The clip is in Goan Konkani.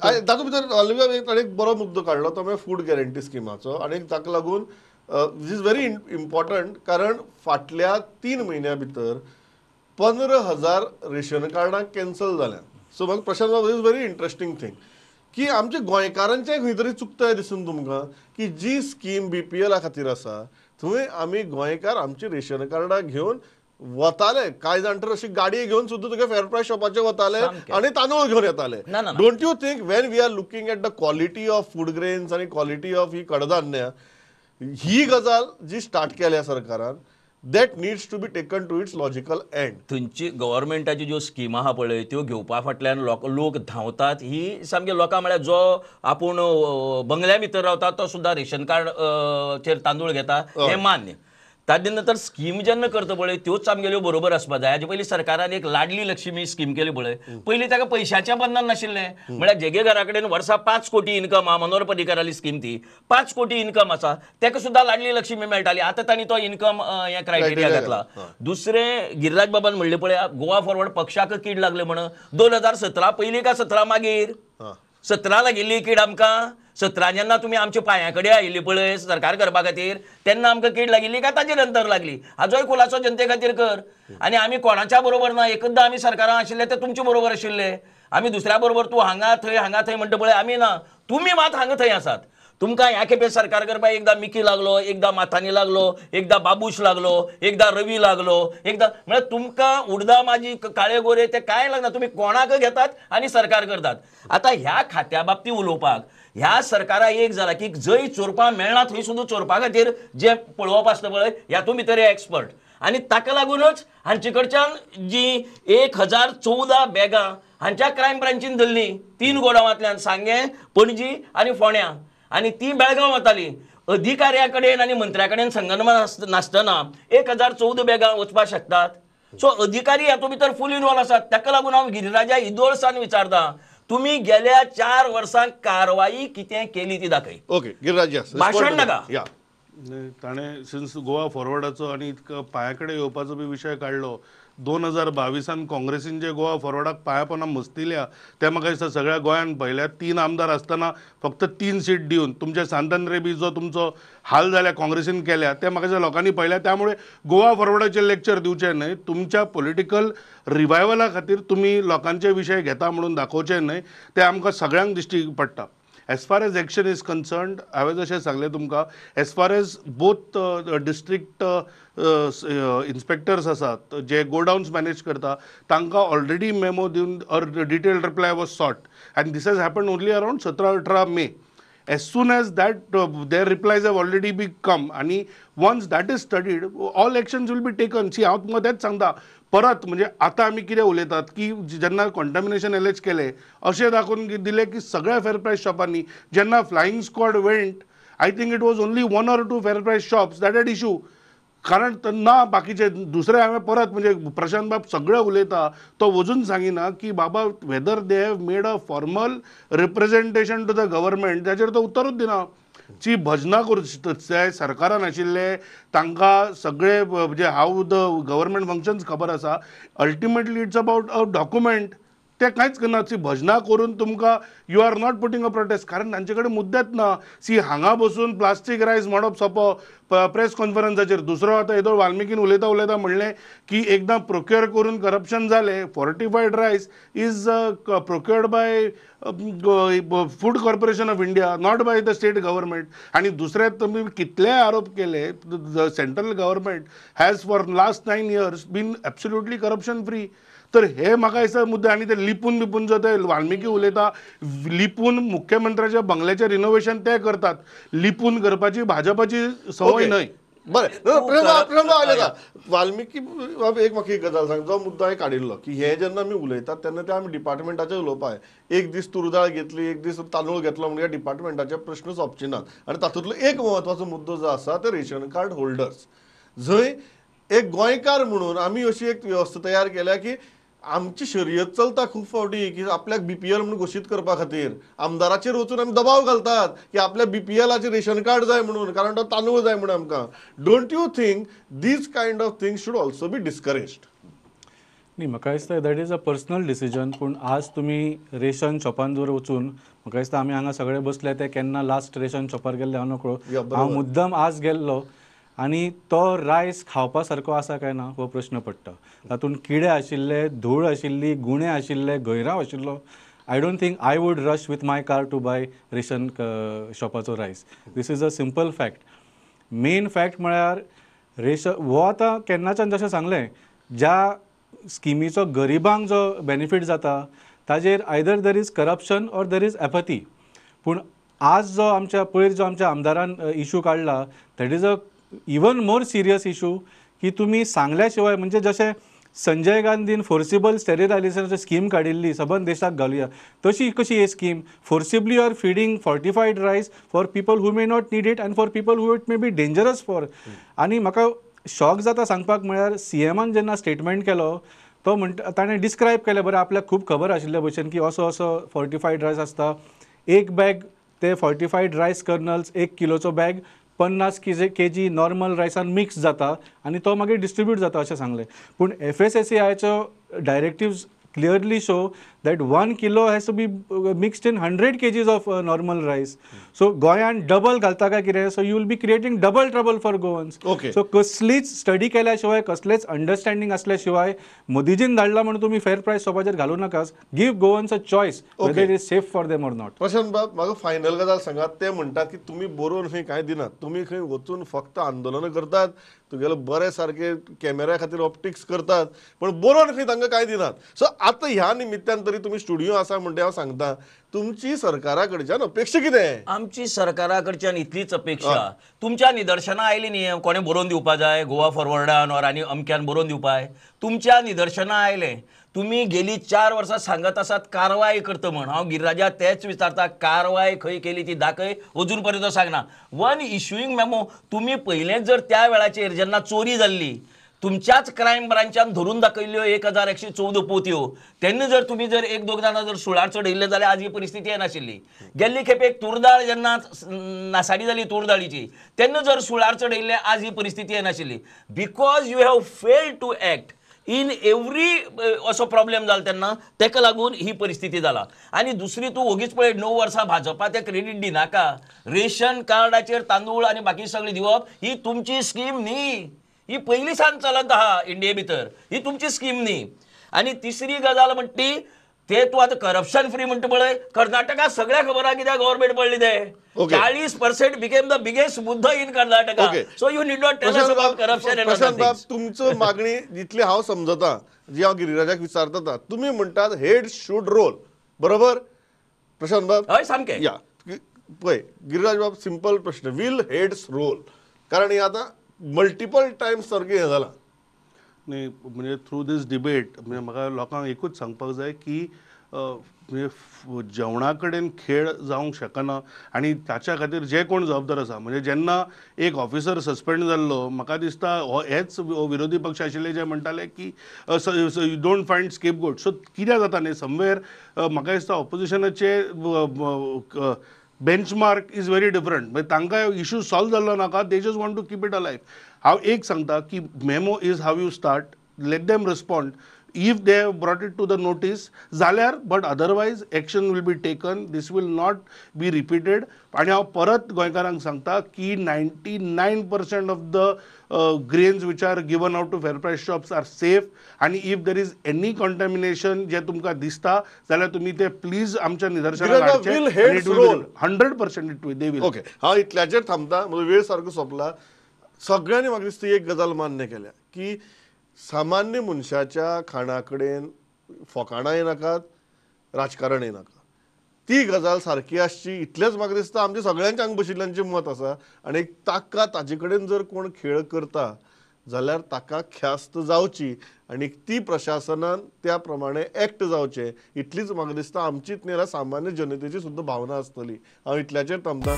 तातूंत भितर एक बरो मुद्दो काडलो तो म्हणजे फूड गॅरंटी स्किमाचो आनी ताका लागून this is very important, कारण फाटल्या 3 म्हयन्या भितर 15,000 रेशन कार्डां कॅन्सल जाल्यात. सो म्हाका प्रशांत बाबू, is very interesting thing की आमच्या गोंयकारांचें खंय तरी चुकता दिसून तुमकां की जी स्कीम BPL खातीर आसा थंय आमी गोंयकार आमची रेशन कार्डां घेवन वताले, कांय जाण तर अशी गाडी घेवन सुद्दां तुगे फेर प्रायस शॉपाचेर वताले आनी तांदूळ घेवन येताले. Don't you think when we are looking at the quality of food grains आनी क्वॉलिटी ऑफ ही कडधान्य, ही गजाल जी स्टार्ट केल्या सरकारान that needs to be taken to its logical end. थंयची गव्हर्मेंटाच्यो ज्यो स्किमा आहा पळय त्यो घेवपा फाटल्यान लोक धांवतात. ही सामकी लोकां म्हळ्यार जो आपूण बंगल्या भितर रावता तो सुद्दां रेशन कार्ड चेर तांदूळ घेता हें मान्य. ताजे नंतर स्कीम जेन्ना करता पळय त्योच आमगेल्यो बरोबर आसपा जाय. हाजे पयलीं सरकारान एक लाडली लक्ष्मी स्कीम केली पळय, पयलीं ताका पयशाचें बंधन नाशिल्लें. म्हळ्यार जेगे घरा कडेन वर्सा 5 कोटी इनकम आहा, मनोहर पर्रीकराली स्कीम ती 5 कोटी इनकम आसा ताका सुद्दां लाडली लक्ष्मी मेळटाली. आतां तांणी तो इनकम हें क्रायटेरिया घातला. दुसरें गिरिराज बाबान म्हणलें पळय, गोवा फॉरवर्ड पक्षाक कीड लागले म्हणून 2017 पयलीं काय 17 मागीर 17 लागिल्ली कीड आमकां. 17 जेन्ना तुमी आमच्या पांया कडेन आयिल्ली पळय सरकार करपा खातीर तेन्ना आमकां कीड लागिल्ली काय ताजे नंतर लागली, हाजोय खुलासो जनते खातीर कर. आनी आमी कोणाच्या बरोबर ना, एकदां आमी सरकारान आशिल्ले ते तुमचे बरोबर आशिल्ले, आमी दुसऱ्या बरोबर तूं हांगा थंय हांगा थंय म्हणटा पळय आमी ना, तुमी मात हांगा थंय आसात. तुमकां ह्या खेपे सरकार करपाक एकदां मिकी लागलो, एकदां माथानी लागलो, एकदां बाबूश लागलो, एकदां रवी लागलो, एकदां म्हळ्यार तुमकां उडदा माजी काळे गोरे ते कांय लागना, तुमी कोणाक घेतात आनी सरकार करतात. आतां ह्या खात्या बाबतींत उलोवपाक ह्या सरकारा एक जाला की जंय चोरपा मेळना थंय सुद्दां चोरपा खातीर जें पळोवप आसता पळय ह्यातून भितर हे एक्सपर्ट. आनी ताका लागूनच हांचे कडच्यान जी 1014 बॅगां हांच्या क्रायम ब्रांचीन धरलीं 3 गोडावांतल्यान, सांगें, पणजी आनी फोंड्यां, आनी ती बेळगांव वताली. अधिकाऱ्या कडेन आनी मंत्र्या कडेन संगनमत नासतना 1014 बॅगां वचपाक शकतात. सो अधिकारी हातूंत भितर फूल इनवॉल्व आसात. ताका लागून हांव गिरिराजा इदोळसान विचारता, तुमी गेल्या 4 वर्सांक कारवाई कितें केली ती दाखय. ओके गिरिराज, भाशण नाका. ताणें सिन्स गोवा फॉरवर्डाचो आनी पांया कडेन येवपाचो बी विशय काडलो, 2022 काँग्रेसीन जे गोवा फॉरवर्डाक पांयापोना मस्तिल्या ते म्हाका दिसता सगळ्या गोंयान पळयल्या. 3 आमदार आसतना फक्त 3 सीट दिवन तुमचे सांतन रेबी जो तुमचो हाल जाल्या काँग्रेसीन केल्या ते म्हाका दिसता लोकांनी पळयल्या. त्यामुळे गोवा फॉरवर्डाचेर लेक्चर दिवचें न्हय, तुमच्या पॉलिटिकल रिवायवला खातीर तुमी लोकांचे विशय घेता म्हणून दाखोवचें न्हय, ते आमकां सगळ्यांक दिश्टी पडटा. As far as action is concerned, हांवें जशें सांगलें तुमकां, as far as both district inspectors आसात जे गोडाउन्स मॅनेज करता तांकां ऑलरेडी मेमो दिवन or detailed reply was sought and this has happened only around 17-18 May. As soon as that their replies have already been come आणि once that is studied all actions will be taken. See, हांव तुमकां तेंच सांगता परत, म्हणजे आतां आमी कितें उलयतात की जेन्ना कॉन्टॅमिनेशन एलेज केलें अशें दाखोवन दिलें की सगळ्या फेर प्रायस शॉपांनी, जेन्ना flying squad went I think it was only 1 or 2 fair price shops that had issue. कारण ना बाकीचे दुसरे हांवें परत म्हणजे प्रशांत बाब सगळें उलयता तो वचून सांगिना की बाबा whether they have made a formal representation to the government, ताचेर तो उत्तरूच दिना. ची भजनां करूं ते सरकारान आशिल्ले तांकां सगळे म्हणजे how the government functions खबर आसा. Ultimately it's about a document, ते कांयच करना. सी भजनां करून तुमकां you are not putting a protest, कारण तांचे कडेन मुद्देच ना. सी हांगा बसून प्लास्टीक रायस म्हणप सोंपो प्रेस कॉन्फरन्साचेर. दुसरो आतां येदोळ वाल्मिकीन उलयता उलयता म्हणलें की एकदां प्रोक्युअर करून करप्शन जालें, fortified rice is procured by Food Corporation of India, not by the state government. आनी दुसरें तुमी कितलेय आरोप केले, the central government has for last 9 years been absolutely corruption free. तर हे म्हाका दिसता मुद्दे. आनी ते लिपून बिपून जो ते वाल्मिकी उलयता, लिपून मुख्यमंत्र्याच्या बंगल्याचें रिनोवेशन ते करतात, लिपून करपाची भाजपाची संवय न्हय. बरें, वाल्मिकी बाब एक म्हाका एक गजाल सांग, जो मुद्दो हांवें काडिल्लो की हे जेन्ना आमी उलयतात तेन्ना ते आमी डिपार्टमेंटाचेर उलोवपाक, एक दीस तुरदाळ घेतली, एक दीस तांदूळ घेतलो म्हणजे डिपार्टमेंटाचे प्रश्न सोंपचे नात. आनी तातूंतलो एक म्हत्वाचो मुद्दो जो आसा ते रेशन कार्ड होल्डर्स, जंय एक गोंयकार म्हणून आमी अशी एक वेवस्था तयार केल्या की आमची शर्यत चलता खूब फावटी की आपल्याक BPL म्हणून घोशीत करपा खातीर आमदाराचेर वचून आमी दबाव घालतात की आपल्या BPLाचेर रेशन कार्ड जाय म्हणून, कारण तो तांदूळ जाय म्हणून आमकां. Don't you think these kind of things should also be discouraged? न्ही, म्हाका दिसता that is a personal decision. पूण आज तुमी रेशन शॉपान जर वचून, म्हाका दिसता आमी हांगा सगळे बसले ते केन्ना लास्ट रेशन शॉपार गेल्ले हांव नकळो. हांव मुद्दम आज गेल्लो आनी तो रायस खावपा सारको आसा काय ना हो प्रश्न पडटा. तातूंत किडे आशिल्ले, धूळ आशिल्ली, गुणे आशिल्ले, गैराव आशिल्लो. I don't think I would rush with my car to buy ration शॉपाचो rice. This is a simple fact. Main fact म्हळ्यार रेशन हो आतां केन्नाच्यान जशें सांगलें, ज्या स्किमीचो गरिबांक जो बेनिफीट जाता ताजेर either there is corruption or there is apathy. पूण आज जो आमच्या पयर जो आमच्या आमदारान इशू काडला that is a even more serious issue की तुमी सांगल्या शिवाय, म्हणजे जशें संजय गांधीन फोर्सिबल स्टेरिलायझेशनाची स्कीम काडिल्ली सबंद देशाक घालुया, तशी कशी ही scheme forcibly you are feeding fortified rice for people who may not need it and for people who it may be dangerous for. आनी म्हाका शॉक जाता सांगपाक म्हळ्यार सीएमान जेन्ना स्टेटमेंट केलो तो म्हणटा, ताणें डिस्क्रायब केलें बरें, आपल्याक खूब खबर आशिल्ले भशेन की असो असो फॉर्टिफायड रायस आसता, एक बॅग ते फॉर्टिफायड रायस कर्नल्स 1 किलोचो बॅग 50 केजी नॉर्मल रायसान मिक्स जाता आनी तो मागीर डिस्ट्रिब्यूट जाता अशें सांगलें. पूण FSSAIचो directives clearly show that 1 kilo has to be mixed in 100 kgs of normal rice. So गोंयान डबल घालता काय कितें, so you will be creating double trouble for Goans. So कसलीच स्टडी केल्या शिवाय, कसलेच अंडरस्टँडींग असल्या शिवाय मोदीजीन धाडला म्हणून तुमी फेर प्रायस शॉपाचेर घालू नाका. Give Goans a choice whether it is safe for them or not. Prashant बाब, म्हाका फायनल गजाल सांगात. ते म्हणटात की तुमी बरोवन खंय कांय दिनात, तुमी खंय वचून फक्त आंदोलनां करतात, तुगेले बरे सारके कॅमेऱ्या खातीर ऑप्टिक्स करतात, पण बरोवन खंय तांकां कांय दिनात. सो आतां ह्या निमित्तान तरी तुमी स्टुडियो आसा म्हणटा हांव सांगता, तुमची सरकारा कडच्यान अपेक्षा कितें? आमची सरकारा कडच्यान इतलीच अपेक्षा, तुमच्या निदर्शनां आयली न्ही कोणें बरोवन दिवपा जाय, गोवा फॉरवर्डान ऑर आनी अमक्यान बरोवन दिवपा जाय, तुमच्या निदर्शनां आयलें. तुमी गेली 4 वर्सां सांगत आसात कारवाय करता म्हण. हांव गिरिराजा तेच विचारता, कारवाय खंय केली ती दाखय, अजून पर्यंत सांगना. वन इश्यूइंग मेमो तुमी पयलेंच जर त्या वेळाचेर जेन्ना चोरी जाल्ली तुमच्याच क्रायम ब्रांचान धरून दाखयल्ल्यो 1114 पोतयो, तेन्ना जर तुमी जर 1-2 जाणां जर सुळार चडयल्ले जाल्यार आज ही परिस्थिती येनाशिल्ली. गेल्ली खेपेक तुरदाळ जेन्ना नासाडी जाली तुरदाळीची तेन्ना जर सुळार चडयल्ले आज ही परिस्थिती येनाशिल्ली. Because you have failed to act in every असो प्रॉब्लेम जाला तेन्ना तेका लागून ही परिस्थिती जाला. आनी दुसरी तूं ओगीच पळय 9 वर्सां भाजपा ते क्रेडीट दिनाका. रेशन कार्डाचेर तांदूळ आनी बाकी सगळें दिवप ही तुमची स्कीम न्ही, ही पयलीं सावन चलत आहा इंडिये भितर, ही तुमची स्कीम न्ही. आनी तिसरी गजाल म्हणटा ती ते तूं आतां करप्शन फ्री म्हणटा पळय, कर्नाटका सगळ्या खबर आहा कित्याक गव्हर्मेंट पडली ते 40% became the biggest मुद्दो in Karnataka. So you need not tell us about corruption. Prashant बाब, तुमचो मागणी जितली हांव समजता, जी हांव गिरिराजाक विचारता, तुमी म्हणटात हेड should role, बरोबर प्रशांत बाब? हय सामकें. या पळय गिरिराज बाब, सिंपल प्रश्न, will heads role? कारण हे आतां मल्टिपल टायम्स सारकें हें जालां न्ही. म्हणजे थ्रू दीस डिबेट म्हणजे म्हाका लोकांक एकूच सांगपाक जाय की म्हणजे जेवणा कडेन खेळ जावंक शकना आनी ताच्या खातीर जे कोण जबाबदार आसा. म्हणजे जेन्ना एक ऑफिसर सस्पेंड जाल्लो, म्हाका दिसता हो हेच विरोधी पक्ष आशिल्ले जे म्हणटाले की you don't find scapegoat. So कित्याक जाता न्ही, समवेर म्हाका दिसता ऑपोजिशनाचे बेंचमार्क is very different. म्हणजे तांकां इशू सॉल्व जाल्लो नाका, they just want to keep it alive. हांव एक सांगता की memo is how you start, let them respond. If they have brought it to the notice जाल्यार, but otherwise action will be taken, this will not be repeated. आनी हांव परत गोंयकारांक सांगता की 99% of the grains which are given out to fair price shops are safe. आनी if there is any contamination जें तुमकां दिसता जाल्यार तुमी ते प्लीज आमच्या निदर्शनाक हाडचें. 100% it they will. Okay, हांव इतल्याचेर थांबता, म्हजो वेळ सारको सोंपला. सगळ्यांनी म्हाका दिसता एक गजाल मान्य केल्या की सामान्य मनशाच्या खाणा कडेन फोकाणांय नाकात, राजकारणय नाका. ती गजाल सारकी आसची इतलेंच म्हाका दिसता आमच्या सगळ्यांच्या हांगा बशिल्ल्यांचें मत आसा. आनी ताका ताजे कडेन जर कोण खेळ करता जाल्यार ताका ख्यास्त जावची आनी ती प्रशासनान त्या प्रमाणे एक्ट जावचें, इतलीच म्हाका दिसता आमचीच न्ही जाल्यार सामान्य जनतेची सुद्दां भावना आसतली. हांव इतल्याचेर थांबता.